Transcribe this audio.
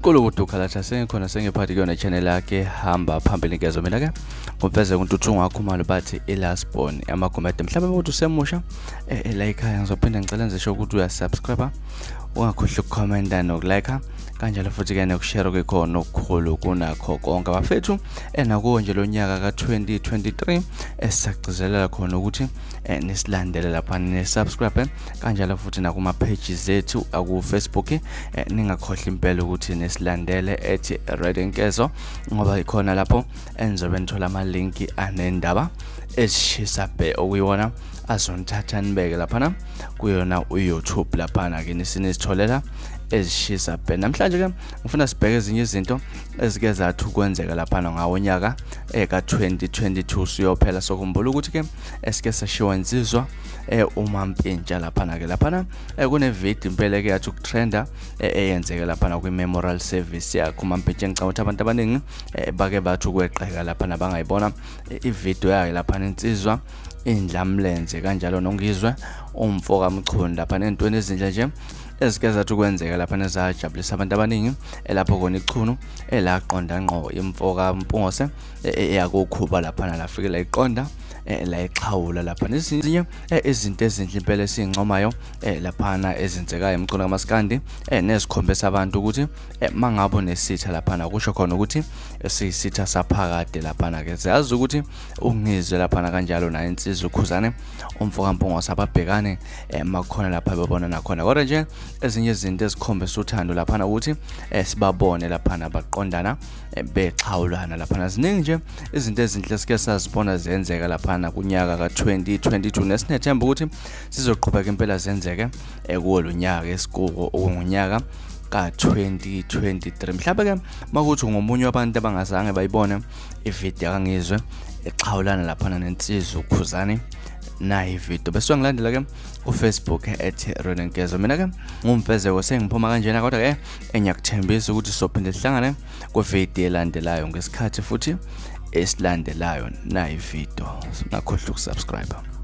Gulukudu Khalatha sengikhona sengiphathi kuyona channel yakhe hamba phambili ngezo mina ke ngumfeze kuNtuthu Khumalo bathi ilast born amagumede mhlawumbe ukuthi usemusha la ekhaya ngizophinda ngicela nje ukuthi uyasubscribe ungakhohlwa ukukhomenta nokulike kanjalo futhi ke nokushare kwikhona okukhulu kunakho konke bafethu enakuwo nje lo nyaka ka-2023 esisagcizelela khona ukuthi nisilandele lapha nisubscribe kanjalo futhi nakuma-pages ethu aku-Facebook ningakhohlwa impela ukuthi nisilandele ethi Red Nkezo ngoba ikhona lapho enizobe nithola amalinki anendaba ezishisa bhe okuyiwona azonithatha nibeke laphana kuyona u-YouTube laphana ke nisinizitholela ezishisa bhe. Namhlanje ke ngifuna sibheke ezinye izinto ezike zathi ukwenzeka laphana ngawo nyaka eka-2022 siyophela. Sokhumbula ukuthi ke esike sashiwa insizwa uMampintsha laphana ke laphana kunevideo impela ke yathi ukutrenda eyenzeke laphana kwi-memorial service yakhe uMampintsha. Ngicabanga ukuthi abantu abaningi bake bathi ukweqeka laphana bangayibona ivideo yakhe laphana insizwa indlamlenze kanjalo noNgizwe umfo kaMchunu laphana entweni ezinhle nje ezike zathi ukwenzeka laphana ezajabulisa abantu abaningi elapho khona ichunu elaqonda ngqo imfo kaMpungose eyakukhuba laphana lafike layiqonda layixhawula laphana. Ezinye izinto ezinhle impela esiyincomayo laphana ezenzekayo emculo kamaskandi nezikhombisa abantu ukuthi mangabe unesitha laphana kusho khona ukuthi siyisitha saphakade laphana ke siyazi ukuthi uNgizwe laphana kanjalo naye insizwa uKhuzane umfo kaMpungose ababhekane makukhona lapha bebona nakhona. Kodwa nje ezinye izinto ezikhombisa uthando laphana ukuthi sibabone laphana baqondana bexhawulana laphana. Ziningi nje izinto ezinhle sike sazibona zenzeka laphana kunyaka ka-2022 nesinethemba ukuthi sizoqhubeka impela zenzeke kuwo lo nyaka esikuwo okungunyaka ka-2023. Mhlawumbe ke makuthi ungomunye wabantu abangazange bayibone ividiyo kaNgizwe exhawulana laphana nensizwa uKhuzani, nayi ividiyo bese ngilandela ke uFacebook ethi Renenkezo. Mina ke ngumfezeko sengiphuma kanjena, kodwa ke engiyakuthembisa ukuthi sophinde sihlangane kwividiyo elandelayo ngesikhathi futhi esilandelayo. Nayi ividiyo, ungakhohlwa ukusubscribe.